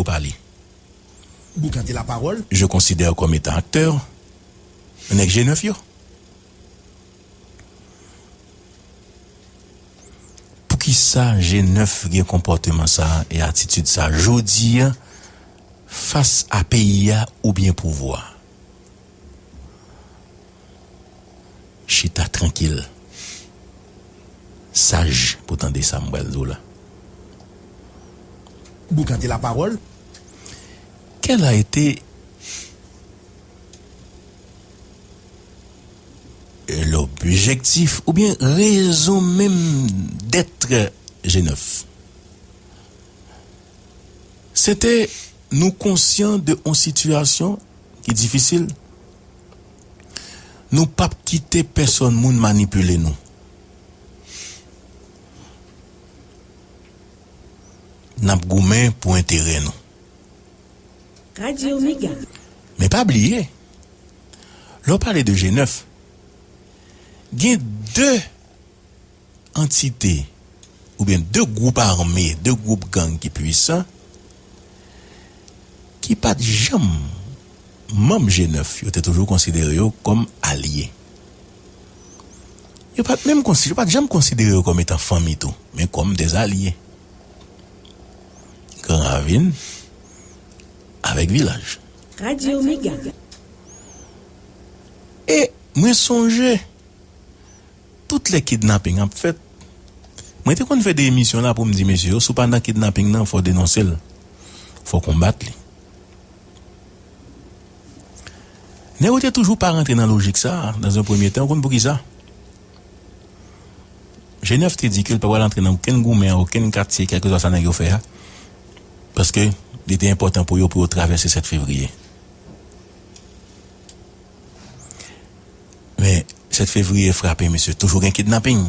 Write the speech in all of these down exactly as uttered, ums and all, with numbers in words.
pa li. Boukante la parole. Je considère comme étant acteur nèg G nèf yo. Poukisa G nèf gen konpòteman sa a e atitid sa a jodi a fas a peyi a oubyen pouvwa? Chita trankil. Saj pou tande sa m pral di w la. Boukante la parole. Quel a été l'objectif oubyen raison même d'être G nèf? Se te nou konsyan de yon sitiyasyon ki difisil. Nou p ap kite pèsonn moun manipile nou. N ap goumen pou enterè nou. Radio Mega. Men pa bliye, lè w pale de G nèf, gen de antite oubyen de gwoup ame, de gwoup gang ki pwisan, ki pa t janm manm G nèf, yo te toujou konsidere yo kòm alye. Yo pa t menm konsi-, yo pa t janm konsidere yo kòm etan fanmi tou, men kòm dèzalye. Gran Ravin avèk Vilaj. Radio Mega. E mwen sonje, tout lè kidnaping ap fèt, mwen te konn fè de emisyon la pou m di mesye yo, si w pa nan kidnaping nan, fò w denonse l. Fò w konbat li. Nèg yo te toujou pa rantre nan lojik sa a, dans un premier temps, ou konn poukisa? G nèf te di ke l pa pral antre nan okenn goumen, okenn katye, kèlkeswa sa nèg yo fè a, paske li te enpòtan pou yo, pou yo travèse sèt fevriye. Men, sèt fevriye frape, mesye, toujou gen kidnaping.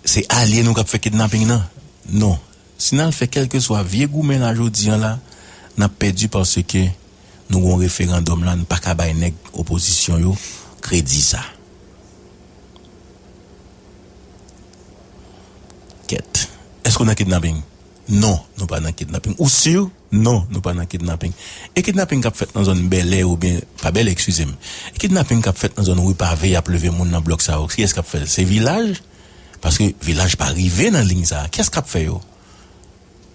Se alye nou k ap fè kidnaping nan? Non. Si n al fè kèlkeswa vye goumen la jodi a la, n ap pèdi paske nou gon referandòm la, n pa ka bay nèg opozisyon yo kredi sa. Kèt. Èske w nan kidnaping? Non, nou pa nan kidnaping. Ou si? Non, nou pa nan kidnaping. E kidnaping k ap fèt nan zòn Bèlè oubyen, pa Bèlè, eskize m. E kidnaping k ap fèt nan zòn Ri Pave, y ap leve moun nan blòk sa yo, kiyès k ap fè l? Se Vilaj? Paske Vilaj pa rive nan liy sa a. Kiyès k ap fè yo?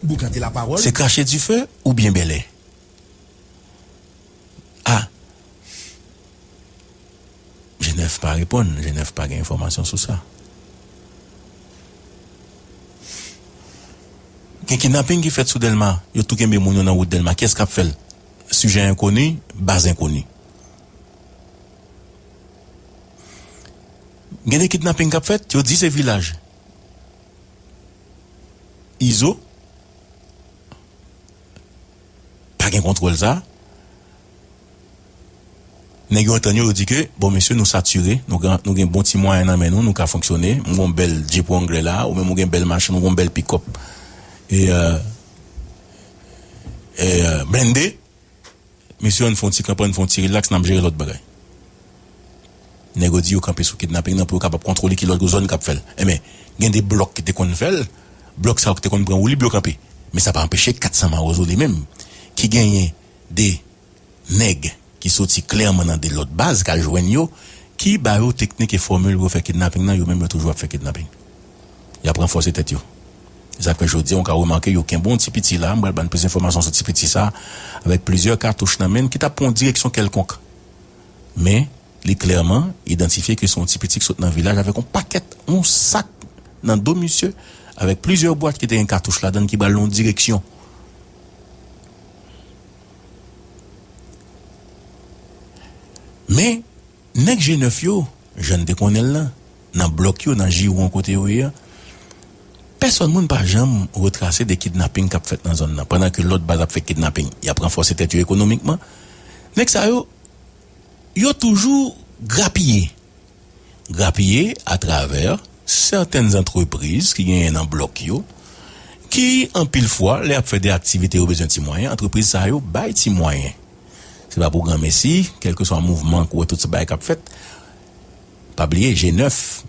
Boukante la parole. Se Krache Dife oubyen Bèlè? A. G nèf pa reponn, G nèf pa gen enfòmasyon sou sa. Gen kidnaping ki fèt sou Dèlma, yo tou kenbe moun yo nan wout Dèlma. Kiyès k ap fè l? Sijè enkoni, baz enkoni. Gen de kidnaping k ap fèt, yo di se Vilaj. Izo, pa gen kontwòl sa. Nèg yo antann yo, yo di ke, bon, mesye, nou satire, nou gen, nou gen bon ti mwayen nan men nou, nou ka fonksyone. M gon bèl Jeep Wrangler la, ou menm ou gen bèl machin, ou gon bèl pikòp. E, euh, e, euh, blende. Mesye, ann fè yon ti kanpe, ann fè yon ti rilaks, n ap jere lòt bagay. Nèg yo di yo kanpe sou kidnaping nan pou yo kapab kontwole ki lòt zòn k ap fè l. Enben, gen de blòk ki te konn fè l, blòk sa yo ki te konn pran woulib yo kanpe. Men sa pa anpeche kat san mawozo li menm, ki genyen de nèg ki soti klèman nan de lòt baz k al jwenn yo, ki ba yo teknik e fòmil pou yo fè kidnaping nan, yo menm yo toujou ap fè kidnaping. Y ap ranfòse tèt yo. Se sa k fè jodi a, ou ka remake, yo kenbe yon ti piti la, m pral ban n plis enfòmasyon sou ti piti sa, avèk plizyè katouch nan men l, ki t ap pran yon direksyon kèlkonk. Men, li klèman idantifye ke se yon ti piti ki sot nan Vilaj avèk yon pakèt, yon sak nan do misye, avèk plizyè bwat ki te gen katouch ladan l ki pral nan yon direksyon. Men, nèg G nèf yo, jan n te konnen l lan, nan blòk yo, nan Jiwon kote yo ye a, pèsòn moun pa janm retrase de kidnaping k ap fèt nan zòn nan, pandan ke lòt baz ap fè kidnaping, y ap ranfòse tèt yo ekonomikman. Nèg sa yo, yo toujou grapiye. Grapiye atravè sètèn antrepriz ki genyen nan blòk yo, ki anpil fwa, lè y ap fè de aktivite yo bezwen ti mwayen, antrepriz sa yo bay ti mwayen. Se pa pou granmesi, kèlkeswa mouvman k ou wè tout se bagay k ap fèt, pa bliye, G nèf,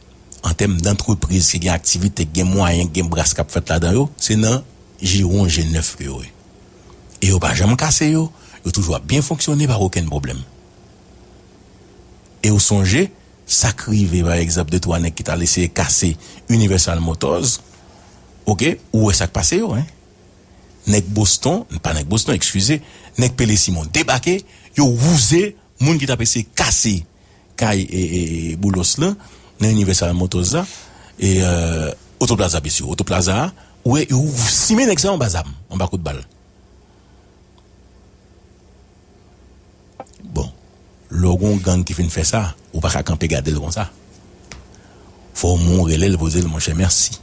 an tèm dantrepriz ki gen aktivite, ki gen mwayen, ki gen bras k ap fèt ladan yo, se nan jiwon G nèf ke yo ye. E pa janm kase yo, yo toujou ap byen fonksyone, pa okenn pwoblèm. E w sonje, sa k rive, pa egzanp, de twa nèg ki t al eseye kase Universal Motors, oke, ou wè sa k pase yo, en. Nèg Boston, pa nèg Boston, eskize, nèg Pele Simon debake, yo wouze moun ki t ap eseye kase kay, e, e, e, Boulos lan, nan Universal Motors la, e, e, Autoplaza, byen si, Autoplaza a, ou wè, yo simen nèg sa anba zam, anba kout bal. Bon, lè w gen yon gang ki fin fè sa, ou pa ka kanpe gade l konsa. Fò w rele l pou w di l, monchè, mèsi.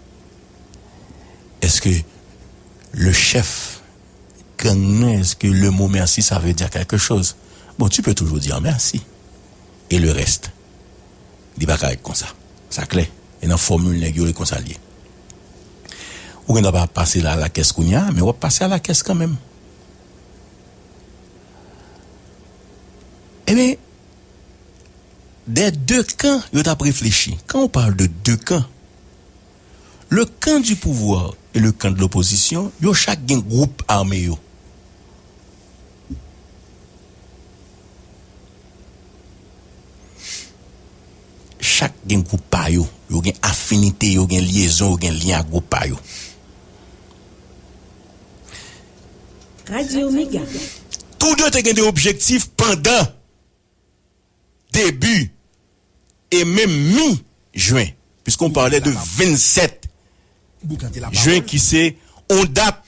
Est-ce que le chef gang nan, est-ce que le mot merci, ça veut dire quelque chose? Bon, tu peux toujours dire merci. Et le reste? Li pa ka ret konsa. Sa klè. E nan fòmil nèg yo, e konsa l ye. Ou gen dwa pa pase la, lakès kounye a, men w ap pase a lakès kanmenm. Ebyen, des deux camps, yo t ap reflechi. Quand on parle de deux camps, le camp du pouvoir et le camp de l'opposition, yo chak gen gwoup ame yo. Chak gen gwoup pa yo. Yo gen afinite, yo gen lyezon, yo gen lyen ak gwoup pa yo. Radio Mega. Tou de te gen de objektif pandan debi e menm mi jen, puisqu'on parlait de vingt-sept jen, ki se yon dat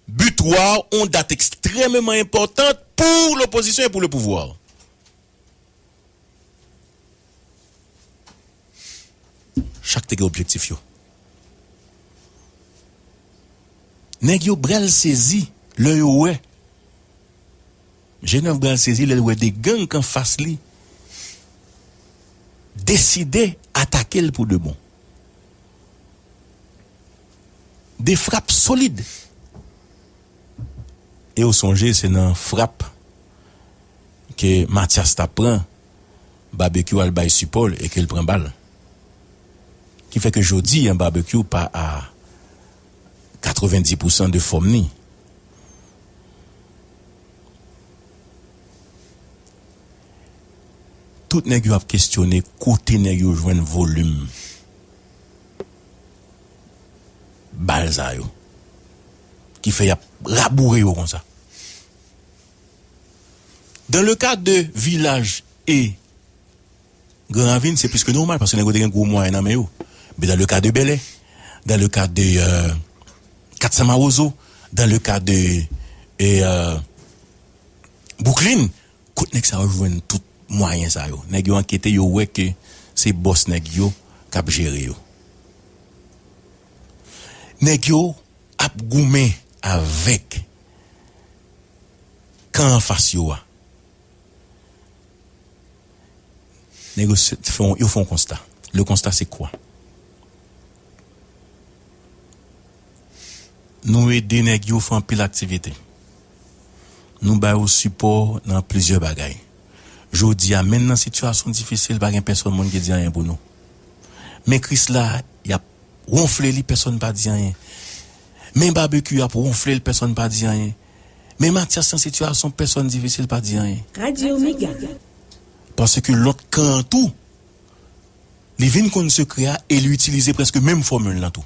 bitwa, yon dat ekstrèmeman enpòtan pou lopozisyon e pou le pouvwa. Chak te gen objektif yo. Nèg yo bral sezi lè yo wè Jenèf bral sezi lè l wè de gang k anfas li deside atake l pou de bon. De frap solid. E w sonje se nan frap ke Mathias t ap pran Babekyou al bay sipò l e ke l pran bal. Ki fè ke jodi a Babekyou pa a katrevendi pousan de fòm ni. Tout nèg yo ap kestyone kote nèg yo jwenn volim bal sa yo. Ki fè y ap raboure yo konsa. Dans le cas de Vilaj e Gran Ravin, se plis ke nòmal, paske nèg yo te gen gwo mwayen nan men yo. Men dans le cas de Bèlè, dans le cas de, euh, Kat San Mawozo, dans le cas de, e, euh, Bouklin, kot nèg sa yo jwenn tout mwayen sa yo? Nèg yo ankete, yo wè ke se bòs nèg yo k ap jere yo. Nèg yo ap goumen avèk kan anfas yo a. Nèg yo se- fè yon- yo fè yon konsta. Le constat, c'est quoi? Nou ede nèg yo fè anpil aktivite. Nou ba yo sipò nan plizyè bagay. Jodi a, menm nan sitiyasyon difisil, pa gen pèsonn moun ki di anyen pou nou. Men Krisla, y ap wonfle li, pèsonn pa di anyen. Men Babekyou ap wonfle l, pèsonn pa di anyen. Men Mathias nan sitiyasyon pèsonn difisil pa di anyen. Radio Mega. Paske lòt kan an tou, li vin konn sekrè a e li itilize prèske menm fòmil lan tou.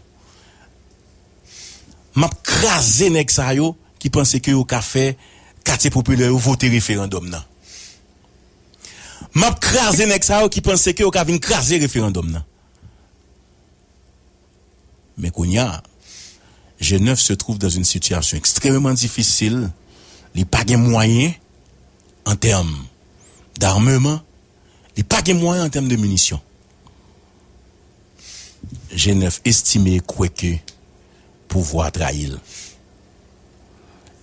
M ap kraze nèg sa yo ki panse ke yo ka fè katye popilè yo vote referandòm nan. M ap kraze nèg sa yo ki panse ke yo ka vin kraze referandòm nan. Men kounye a, G neuf se trouve dans une situation extrêmement difficile. Li pa gen mwayen an tèm d'armement, li pa gen mwayen an tèm de minisyon. G neuf estime e kwè ke pouvwa a trayi l.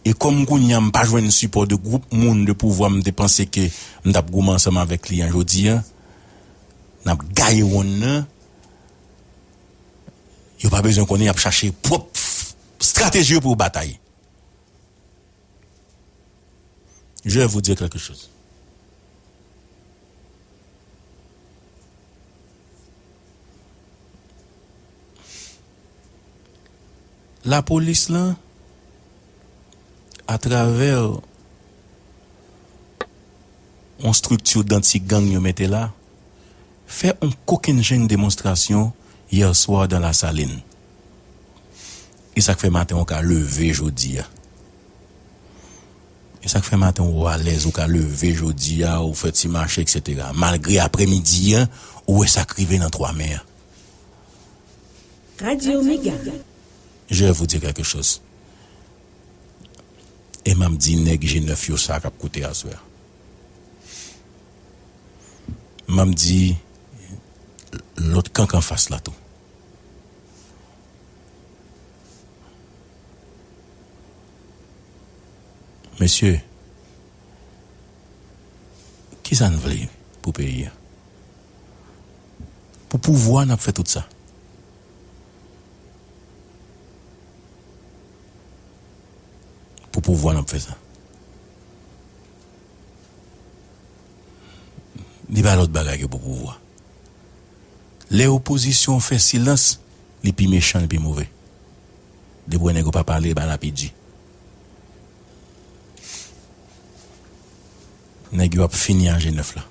E kòm kounye a m pa jwenn sipò de gwoup moun de pouvwa m te panse ke m t ap goumen ansanm avèk li an jodi a, n ap gaye wonn nan. Yo pa bezwen konnen, y ap chache pwòp strateji yo pou yo batay. Je vais vous dire quelque chose. Lapolis lan atravè yon estrikti danti gang yo mete la, fè yon kokennchenn demonstrasyon yè swa dan Lasalin. E sa k fè maten w ka leve jodi a. E sa k fè maten w alèz, ou ka leve jodi a, ou fè ti mache, etsetera. Malgre aprèmidi a, ou wè sa k rive nan Twa Mè a. Radio Mega. Je vais vous dire quelque chose. E m ap di nèg G nèf yo sa k ap koute aswè a. M ap di lòt kan k anfas la tou. Mesye, kisa n vle pou peyi a? Pou pouvwa n ap fè tout sa. Pou pouvwa n ap fè sa. Li pa lòt bagay ke pou pouvwa. Lè opozisyon fè silans, li pi mechan, li pi move. Depi w wè nèg yo pa pale, ba la pi di. Nèg yo ap fini a G nèf la.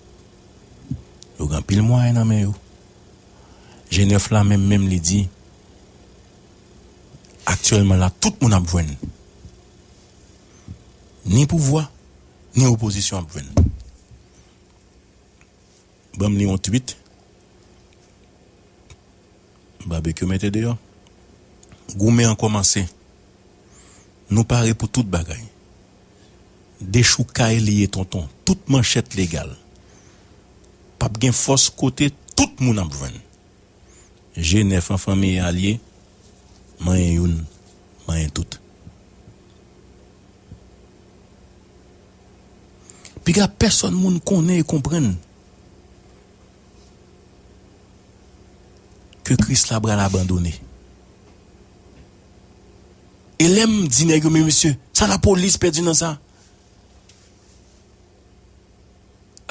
Yo gen anpil mwayen nan men yo. G nèf la menm, menm li di, aktyèlman la, tout moun ap jwenn. Ni pouvwa, ni opozisyon ap jwenn. Ban m li yon tweet. Babekyou mete deyò. Goumen an kòmanse. Nou pare pou tout bagay. Dechoukay li ye tonton. Tout manchèt legal. P ap gen fòs kote tout moun ap jwenn. G nèf an fanmi e alye, manyen youn, manyen tout. Piga pèsonn moun konnen e konprann ke Krisla pral abandone. E lè m di nèg yo, men mesye, sa lapolis pèdi nan sa?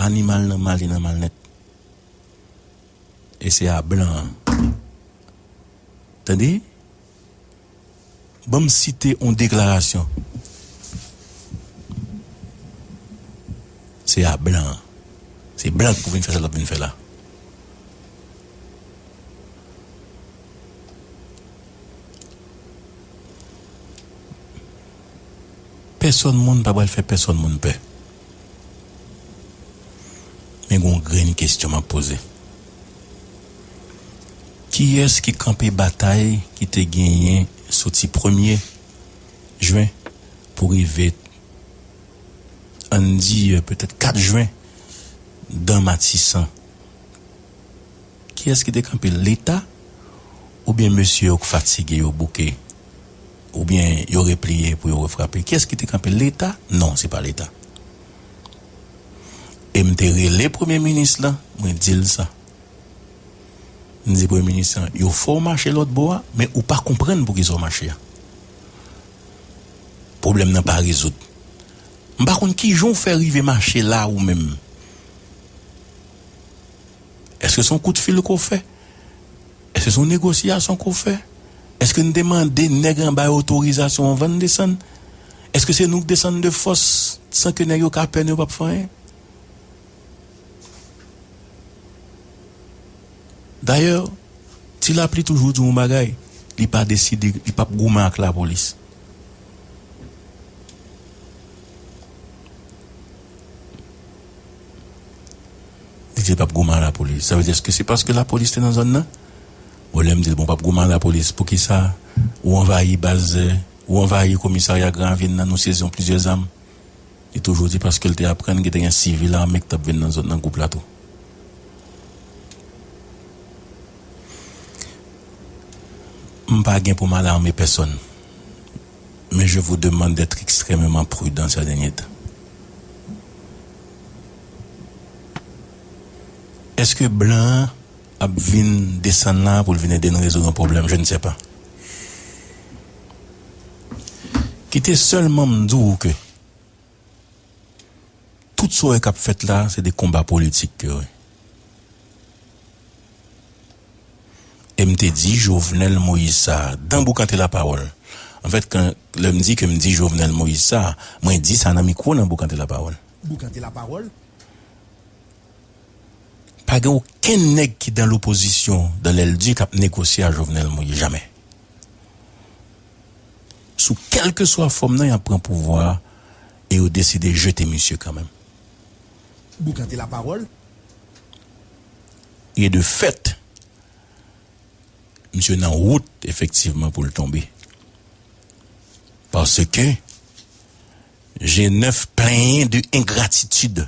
Animal nan mal, li nan mal nèt. E se a blan an. Tande? Ban m site yon deklarasyon. Se a blan an. Se blan k pou vin fè sa l ap vin fè la. Pèsonn moun pa pral fè pèsonn moun pè. Men gon grenn kesyon m ap poze. Kiyès ki kanpe batay ki te genyen soti premye jen pou rive, ann di, petèt kat jen, dan Matisan? Kiyès ki te kanpe? Leta? Oubyen mesye yo k fatige, yo bouke? Oubyen yo repliye pou yo refrape? Kiyès ki te kanpe? Leta? Non, se pa Leta. E m te rele premye minis lan, mwen di l sa. M di premye minis lan, yo fè w mache lòt bò a, men ou pa konprann poukisa w mache a. Pwoblèm nan pa rezoud. M pa konn kijan w fè rive mache la ou menm. Èske se yon kout fil ke w fè? Èske se yon negosyasyon ke w fè? Èske n te mande nèg anba yo otorizasyon anvan n desann? Èske se nou k desann de fòs san ke nèg yo ka pè nou, yo p ap fè anyen? Dayè, Ti Lapli toujou di yon bagay, li pa deside, li p ap goumen ak lapolis. Li di l p ap goumen ak lapolis. Sa vle di, èske se paske lapolis te nan zòn nan? Bon, lè m di l, bon, p ap goumen ak lapolis, poukisa ou anvayi baz, ou anvayi komisarya Gran Ravin nan, nou sezi yon plizyè zam? Li toujou di paske l te aprann gen te gen sivil ame k t ap vin nan zòn, nan gwoup la tou. M pa gen pou m alarme pèsonn, men je vous demande d'être extrêmement prudent ces derniers temps. Èske blan an ap vin desann la pou l vin ede n rezoud yon pwoblèm? Je ne sais pas. Kite sèlman m di w ke tout sa w wè k ap fèt la, se de konba politik ke w wè. E m te di Jovenel Moïse sa, dan boukante lapawòl, Anfèt, kan, lè m di ke m di Jovenel Moïse sa, mwen di sa nan mikwo nan Boukante Lapawòl. Boukante Lapawòl. Pa gen okenn nèg ki dan lopozisyon, dan lèl di, k ap negosye a Jovenel Moïse, jamè. Sou kèlkeswa fòm nan, y ap pran pouvwa a e yo deside jete misye kanmenm. Boukante Lapawòl. E de fèt, misye nan wout, efektivman, pou l tonbe. Paske G nèf plenyen de engratitid.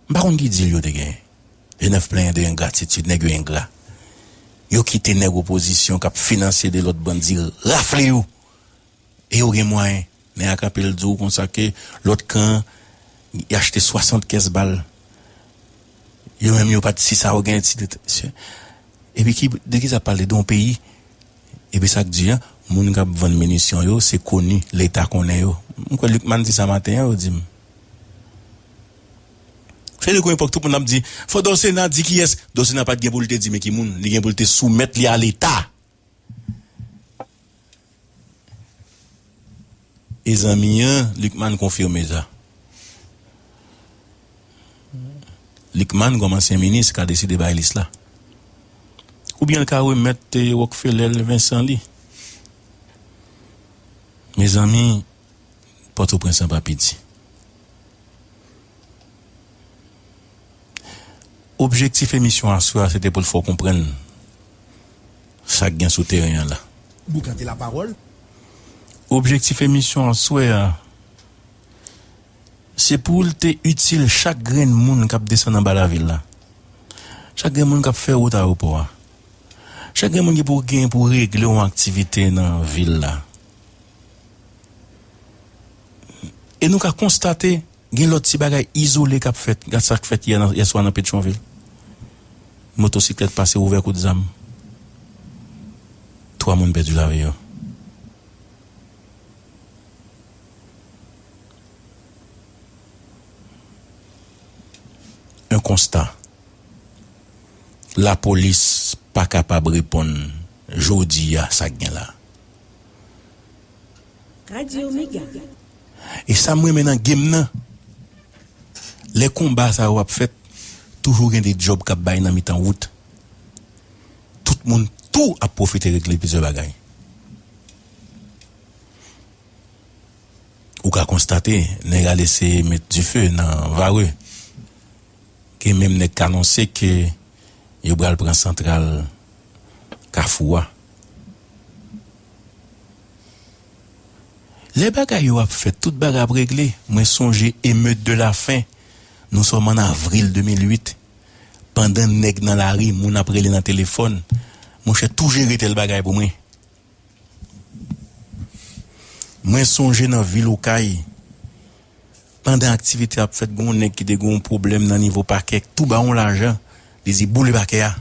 M pa konn ki dil yo te genyen. G nèf plenyen de engratitid, nèg yo engra. Yo kite nèg opozisyon k ap finanse de lòt bandi rafle yo. E yo gen mwayen. Nèg la kanpe l di w konsa ke lòt kan an, y achte swasant kès bal. Yo menm yo pa t, si sa yo gen ti. Epi ki, de ki sa pale? De yon peyi. Epi sa k di a, moun k ap vann minisyon yo, se koni, Leta konnen yo. M kwè Lucmane di sa maten an, yo di m. Se de gwo epòk, tout moun ap di, fò Dorcéna di kiyès. Dorcéna pa t gen pou l te di men ki moun, li gen pou l te soumèt li a Leta. E zanmi an, Lucmane konfime sa. Lucmane, kòm ansyen minis, ka deside bay lis la. Oubyen l ka remèt, eh, Rockefeller Vincent li. Mezanmi, Pòtoprens lan pa piti. Objektif emisyon aswè a, se te pou l fè w konprann sa k gen sou teren an la. Boukante Lapawòl. Objektif emisyon aswè a, se pou l te itil chak grenn moun k ap desann anba lavil la. Chak grenn moun k ap fè wout ayewopò a. Chak grenn moun ki pou gen pou regle yon aktivite nan vil la. E nou ka konstate, gen lòt ti bagay izole k ap fèt. Gad sa k fèt yè nan, yèswa nan Petyonvil. Motosiklèt pase ouvè kout zam. Twa moun pèdi lavi yo. Un constat. Lapolis pa kapab reponn jodi a sa k gen la. Radio Mega. E sa m renmen nan game nan, lè konba sa yo ap fèt, toujou gen de djòb k ap bay nan mitan wout. Tout moun tou ap pwofite regle plizyè bagay. Ou ka konstate, nèg al eseye met dife nan Varreux. Gen menm nèg k anonse ke yo pral pran santral Kafou a. Lè bagay yo ap fèt, tout bagay ap regle. Mwen sonje emeute de la faim. Nous sommes en avril de mil uit. Pandan nèg nan lari, moun ap rele nan telefòn. Monchè, tou jere tèl bagay pou mwen. Mwen sonje nan vil Okay, pandan aktivite ap fèt, gen yon nèg ki te gen yon pwoblèm nan nivo pakè, tou ba yon lajan, li di boule pakè a.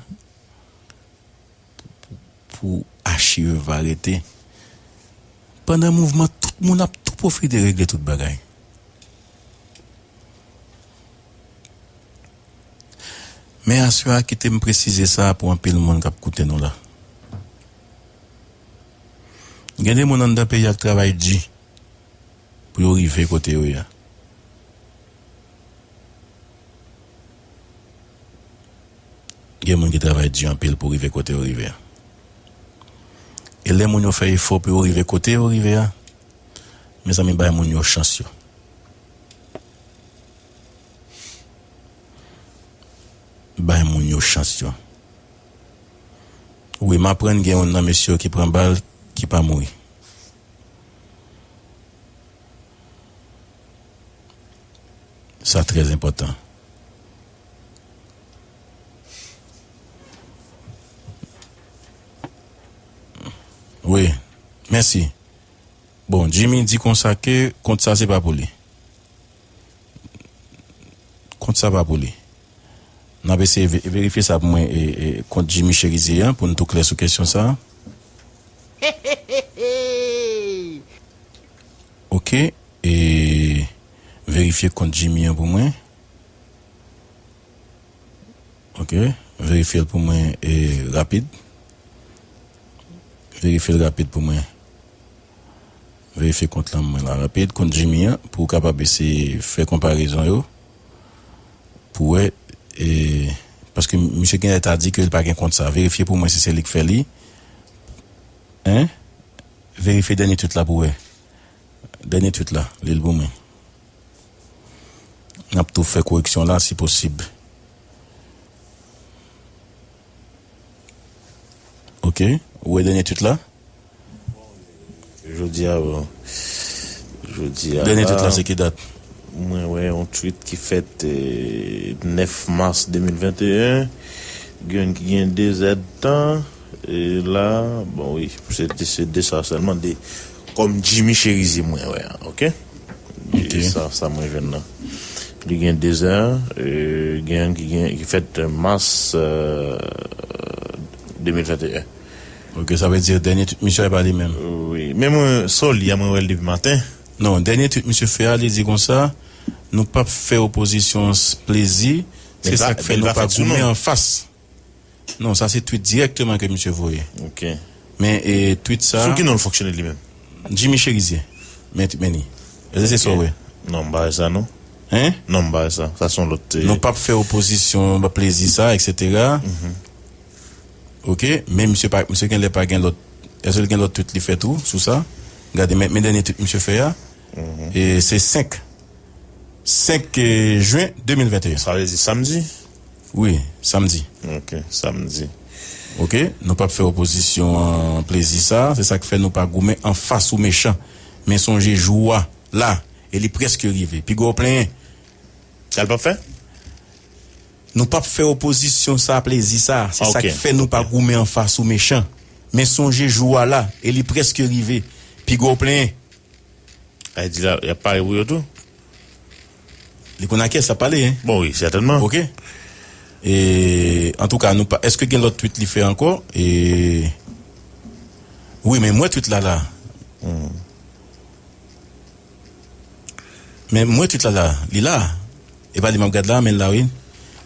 Pou achiv va rete. Pandan mouvman, tout moun ap tou pwofite regle tout bagay. Men aswè a, kite m presize sa pou anpil moun k ap koute nou la. Gen de moun anndan peyi a k travay di pou yo rive kote yo ye a. Gen moun ki travay di anpil pou rive kote yo rive a. E lè moun yo fè efò pou yo rive kote yo rive a, mezanmi, bay moun yo chans yo. Bay moun yo chans yo. Wi, m aprann gen youn nan mesye yo ki pran bal, ki pa mouri. Sa trè enpòtan. Wi, mèsi. Bon, Jimmy di konsa ke kont sa se pa pou li. Kont sa pa pou li. N ap eseye ve-, verifye sa pou mwen, e, e, kont Jimmy Cherizier an, pou n tou klè sou kesyon sa a. Ok, e verifye kont Jimmy an pou mwen. Ok, verifye l pou mwen, e, rapid. Verifye l rapid pou mwen. Verifye kont lan mwen la rapid, kont Jimmy an, pou w kapab eseye fè konparezon yo, pou wè, e, paske misye genlè ta di ke l pa gen kont sa. Verifye pou mwen si se li k fè li. Hein? Verifye dènye tweet la pou wè. Dènye tweet la, li l pou mwen. N ap tou fè koreksyon la si posib. Ok, ou wè dènye tweet la? Jodi a, bon. Jodi a Dènye tweet la, se ki dat? Mwen wè yon tweet ki fèt, eh, nèf mas de mil venteyen. Gen ki gen de zèdtan. E la, bon, wi, se de, se de sa sèlman, de, kòm Jimmy Cherizier mwen wè a, ok? Ok. E sa, sa mwen jwenn nan. Li gen de zè, e, gen ki gen, ki fèt mas, eh, de mil venteyen. Ok, sa vle di dènye tweet misye a pa li menm. Wi, men mwen, sa w li a, mwen wè l depi maten. Non, dènye tweet misye fè a, li di konsa, nou p ap fè opozisyon s-, plezi, se sa k fè nou pa goumen anfas. Non, sa se tweet dirèkteman ke misye voye. Ok. Men, e, tweet sa. Sou ki non l fonksyone li menm? Jimmy Cherizier. Men, men li. Èske se sa w wè? Non, m pa wè sa, non. Hein? Non, m pa wè sa. Sa se yon lòt, eh. Nou p ap fè opozisyon, ba plezi sa, et cetera. Mhm. Ok, men misye pa, misye genlè pa gen lòt, èske l gen lòt tweet li fè tou sou sa? Gade, men, men dènye tweet misye fè a. Mhm. E se senk, senk, eh, jen de mil venteyen. Sa vle di samdi? Wi, samdi. Ok, samdi. Ok, nou p ap fè opozisyon an plezi sa, se sa k fè nou pa goumen anfas ou mechan. Men sonje jou a la, e li prèske rive. Piga w plenyen. Sa l p ap fè? Nou p ap fè opozisyon sa, plezi sa. Se sa k fè nou pa goumen anfas ou mechan. Men sonje jou a la, e li prèske rive. Piga w plenyen. Ay di la, y ap pare pou yo tou? Li konn a kiyès l ap pale, hein? Bon, wi, sètènman. Ok. E, antouka, nou pa, èske gen lòt tweet li fè ankò? E, wi, men mwen tweet la la. Hmm. Men mwen tweet la la, li la. E pa li m ap gad la, men l la wi.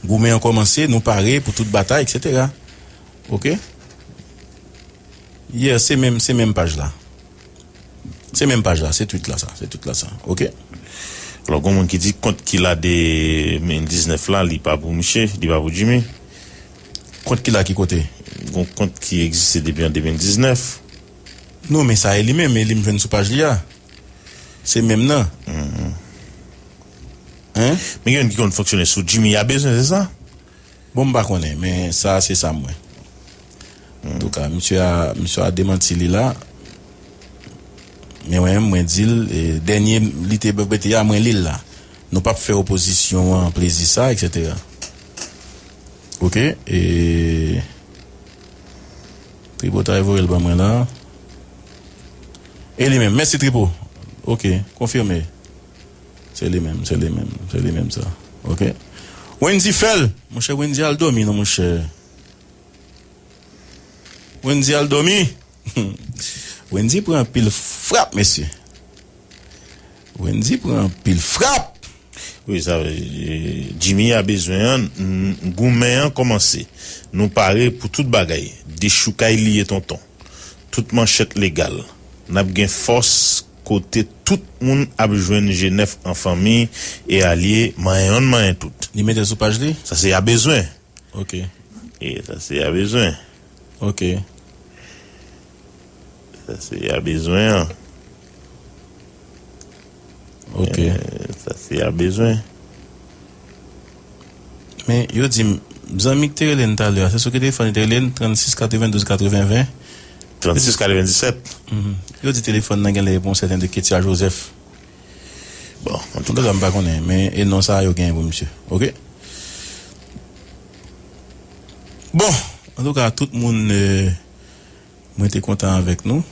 Goumen an kòmanse, nou pare pou tout batay, et cetera. Ok? Yeah, se menm, se menm paj la. Se menm paj la, se tweet la sa, se tweet la sa. Ok? Alò, gon moun ki di kont ki la de mil diznèf la, li pa pou misye, li pa pou Jimmy. Kont ki la ki kote? Gon kont ki egziste depi an de mil diznèf. Non, men sa e li menm, e li m jwenn sou paj li a. Se menm nan. Mhm. Hein? Men gen youn ki konn fonksyone sou Jimmy a bezwen, se sa? Bon, m pa konnen, men sa, se sa m wè. Hmm. Antouka, misye a, misye a demanti li la. Men mwen, mwen di l, e, dènye li te mete a, mwen li l la. Nou p ap fè opozisyon an plezi sa, et cetera. Ok, e, Tripotay voye l ban mwen la. E li menm. Mèsi, Tripo. Ok, konfime. Se li menm, se li menm, se li menm sa. Ok. Wendy fè l. Monchè, Wendy al dòmi, non, monchè. Wendy al dòmi. Wendy pran anpil frap, mesye. Wendy pran anpil frap. Wi, sa, eh, Jimmy a bezwen an, n-, goumen an kòmanse. Nou pare pou tout bagay. Dechoukay li ye, tonton. Tout manchèt legal. N ap gen fòs kote tout moun ap jwenn G nèf an fanmi e alye, manyen yonn, manyen tout. Li mete l sou paj li? Sa se y a bezwen. Ok. E sa se y a bezwen. Ok. Sa se y a bezwen an. Ok. Eh, sa se y a bezwen. Men yo di m, zanmi k te rele n talè a, se sou ki telefòn li te rele n, trannsis katrevendouz katreven ven? Trannsis katrevendiset. Mhm. Yo di telefòn nan genlè pou yon sèten de Ketia Joseph. Bon, antouka, m pa konnen, men e non sa yo genyen pou misye. Ok? Bon, antouka, tout moun, eh, mwen te kontan avèk nou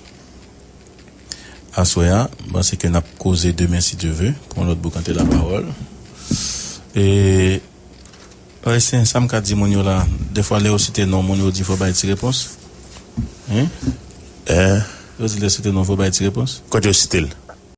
aswè a. M panse ke n ap koze demen, si Dye ve, pou yon lòt boukante lapawòl. E, Ayisyen, sa m ka di moun yo la, defwa lè yo site non moun, yo di fò bay ti repons. Hein? Eh? Yo di lè site non, fò bay ti repons. Kote yo site l?